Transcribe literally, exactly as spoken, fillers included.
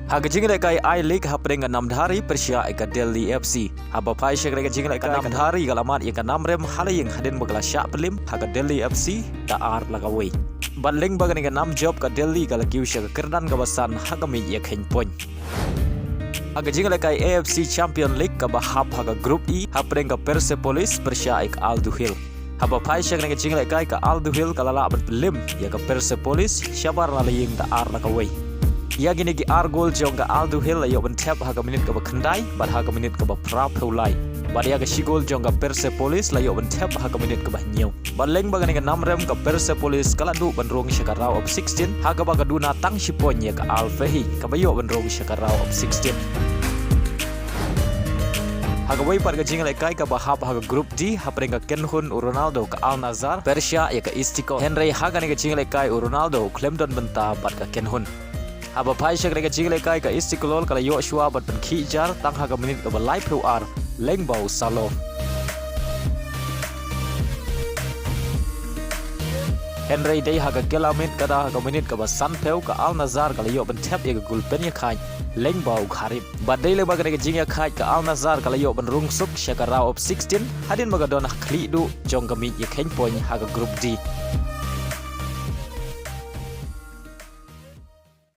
Ha ka jingïalehkai I-League hapdeng ka Namdhar pyrshah ïa ka Delhi F C. Haba phai sha ka jingïalehkai ka Namdhar ka la mad ïa ka Namrem ha la ïing hadien ba ka la shah pynlip ha ka Delhi F C da ar la kawei. Bad lyngba kane ka namjop ka Delhi ka la kiew sha ka kyrdan kaba san ha ka miej ïakheiñ point. Ha ka jingïalehkai A F C Champion League kaba hap ha ka Group E hapdeng ka Persepolis pyrshah ïa ka Al Duhail. Haba phai sha kane ka jingïalehkai ka Al Duhail ka la lah ban pynlip ïa ka Persepolis shabar na la ïing da ar la kawei. Ïa kine ki ar gol jong ka Al Duhail la ïoh ban thep ha ka minit kaba khyndai bad ha ka minit kaba phra phew lai. Bad ïa ka shi gol jong ka Persepolis la ïoh ban thep ha ka minit kaba hynñiew. Bad lyngba kane ka Namrem ka Persepolis ka la duh ban rung sha ka round of sixteen ha kaba ka duna tang shi point ïa ka Al Fehhi kaba ïoh ban rung sha ka round of sixteen. Ha kawei pat ka jingïalehkai kaba hap ha ka Group D hapdeng ka kynhun u Ronaldo ka Al Nassr pyrshah ïa ka Istiklal. Hynrei ha kane ka jingïalehkai u Ronaldo u khlem don bynta bad ka kynhun. Haba phai sha kane ka jingïalehkai ka Istiklal ka la ïoh shuwa ban pynkhih jar tang ha ka minit kaba laiphew ar lyngba u Salo. Hynrei dei ha ka kylla miet kata ha ka minit kaba sanphew ka Al Nassr ka la ïoh ban thep ïa ka gol pynïakhaiñ lyngba u Gharib. Bad dei lyngba kane ka jingïakhaiñ ka Al Nassr ka la ïoh ban rung suk sha ka round of sixteen hadien ba ka don ha ka khlieh duh jong ka miej ïakheiñ point ha ka Group D.